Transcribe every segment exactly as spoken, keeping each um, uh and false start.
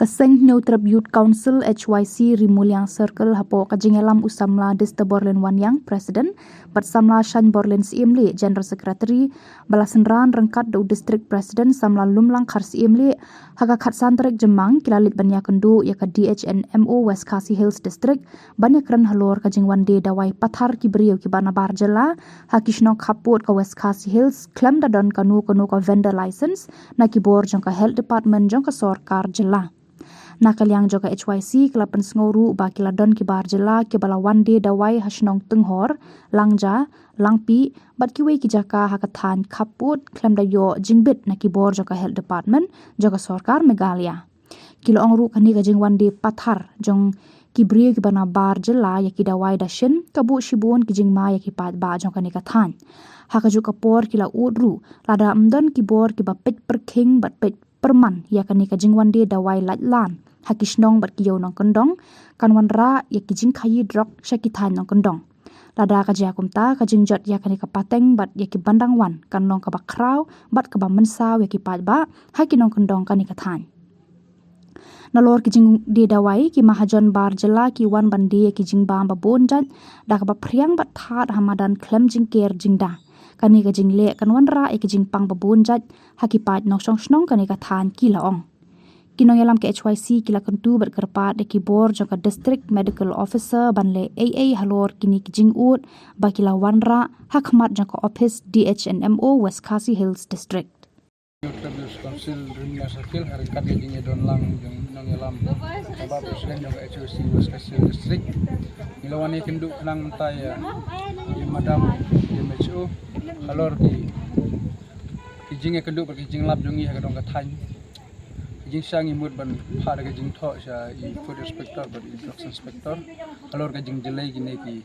Seng Hynñiewtrep Youth Council H Y C Ri Muliang Circle hapoh ka jingïalam u samla Distaborlin Wanniang, President, bad samla Shanborlin Syiemlieh, General Secretary, ba la synran ryngkat da u District President samla Lumlang Kharsyiemlieh, ha ka khatsan tarik Jymmang ki la leit ban ïakynduh ïa ka D H and M O West Khasi Hills District, ban ïakren halor ka jingwan die dawai pathar ki briew kiba nabar jylla ha ki shnong khappud ka West Khasi Hills khlem da don kano kano ka vendor license na ki bor jong ka Health Department jong ka sorkar jylla. Na ka liang jong ka H Y C ka la pynsngew ruh ba ki la don ki bar jylla kiba la wan die dawai ha shnong Tynghor, Langja, Langpih bad kiwei ki jaka ha ka thaiñ khappud khlem da ïoh jingbit na ki bor jong ka Health Department jong ka sorkar Meghalaya. Ki la ong ruh kane ka jingwan die pathar jong ki briew kiba nabar jylla ïa ki dawai da shin ka buh shibun ki jingma ïa ki paidbah jong kane ka thaiñ. Ha kajuh ka por ki la ud ruh lada ym don ki bor kiba peit pyrkhing bad peit pyrman ïa kane ka jingwan die dawai lait lan ha ki shnong bad ki ïew nongkyndong, kan wanrah ïa ki jingkhaïi drok sha ki thaiñ nongkyndong. Lada ka jia kumta, ka jingjot ïa kane ka pateng bad ïa ki bandang wan kan long kaba khraw bad kaba mynsaw ïa ki paidbah ha ki nongkyndong kane ka thaiñ. Nalor ki jingdie dawai, ki mahajon bar jylla ki wan ban die ïa ki jingbam ba bun jait da kaba phriang bad thad ha madan khlem jingker jingda. Kane ka jingleh kan wanrah ïa ki jingpang ba bun jait ha ki paid nongshong shnong kane ka thaiñ, ki la ong. Ki nongïalam ka H Y C ki la kyntu bad kyrpad ïa ki bor jong ka District Medical Officer ban leh ei ei halor kine ki jingud ba ki la wanrah ha khmat jong ka ophis D H and M O West Khasi Hills District. Youth Service Council Ri Muliang Circle, ha ryngkat ka jingïadon lang jong nongïalam, kaba president jong ka H Y C West Khasi Hills District. Ngi la wan ïakynduh khnang mynta ïa, ïa madam D M H O halor ki, ki jingïakynduh bad ki jinglap jong ngi ha ka dong ka thaiñ. Ki jingshah ngi mut ban phah da ka jingthoh sha i Food Inspector bad i Drugs Inspector halor ka jingjlei kine ki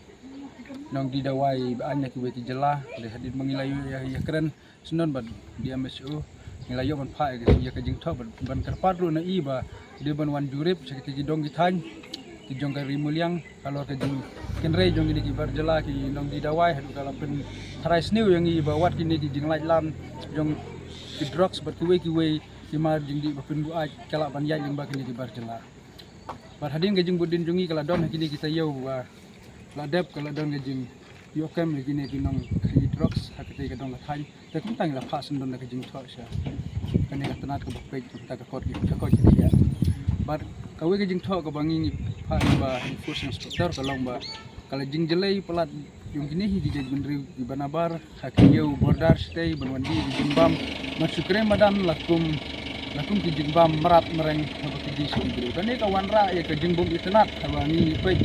nongdie dawai ba aiñ na kiwei ki jylla. Dei hadien ba ngi la ïoh ïa, ïakren sngewbha bad D M H O, ngi la ïoh ban phah ïa ka, ïa ka jingthoh bad ban kyrpad ruh na i ba dei ban wan jurip sha kita ki dong ki thaiñ ki jong ka Ri Muliang halor ka jingkynrei jong kine ki bar jylla ki nongdie dawai, haduh ka la pyntharai sniew ïa ngi ba wat kine ki jinglait lan jong ki drugs bad kiwei kiwei ki mar jingdih ba pynbuaid ka lah ban ïaid lyngba kine ki bar jylla. Bad hadien ka jingbud dien jong ngi ka la don ha kine kita ïew ba la dep, ka la don ka jingïoh kem ïa kine ki nongkhaïi drugs ha kata ka dong ka thaiñ. Te kumta ngi la phah sngewdon da ka jingthoh sha kane ka tnat kaba peit kumta ka kot ki, ka kot ki thiah. Bad kawei ka jingthoh kaba ngi, ngi phah lyngba i Food Inspector ka long ba ka la jingjlei palat jong kine hi ki jaitbynriew kiba nabar ha ki ïew border shatei ban wan die ki jingbam. Ban shu kren madan la kum, la kum ki jingbam mrad mreng haba ki die sha ki briew. Kane ka wanrah ïa ka jingbym itynnad haba ngi peit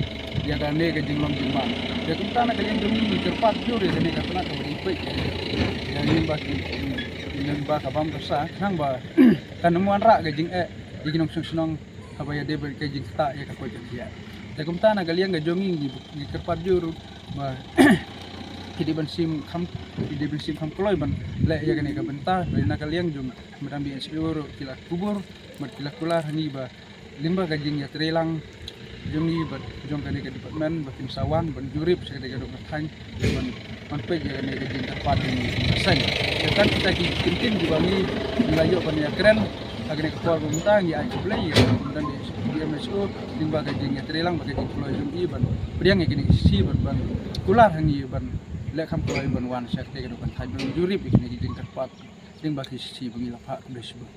ïa kane ka jinglong jingbam. Ïa kumta na ka liang jong ngi ngi kyrpad jur ïa kane ka tnat haba ngi peit ïa ngi ba ki, ngi ba ka bam ka sa khnang ba kan ym wanrah ka jingeh ïa ki nongshong shnong haba ïadei bad ka jingktah ïa ka koit ka khiah. Te kumta na ka liang ka jong ngi ngi, ngi kyrpad jur ba ki dei ban shim kham, ki dei ban shim kham kloi ban leh ïa kane ka bynta. Bad na ka liang jong madam D H O ruh ki la kubur bad ki la kular ha ngi ba lyngba ka jingïatreilang jong ngi bad jong kane ka department ba kin sa wan ban jurip sha kane ka dong ka thaiñ ban, ban peit ïa kane ka jingkyrpad jong ngi ka seng. Te kan kita ki ktien kiba ngi, ngi la ïoh ban ïakren ha kane ka por ba mynta, ngi ai khublei ïa ka madam D M H O lyngba ka jingïatreilang bad ka jingkloi jong i ban pdiang ïa kine ki shisha bad ban kular ha ngi ban leh kham kloi ban wan sha kata ka dong ka thaiñ ban jurip ïa kine ki jingkyrpad lyngba ki shisha ba ngi la phah. Khublei shibun.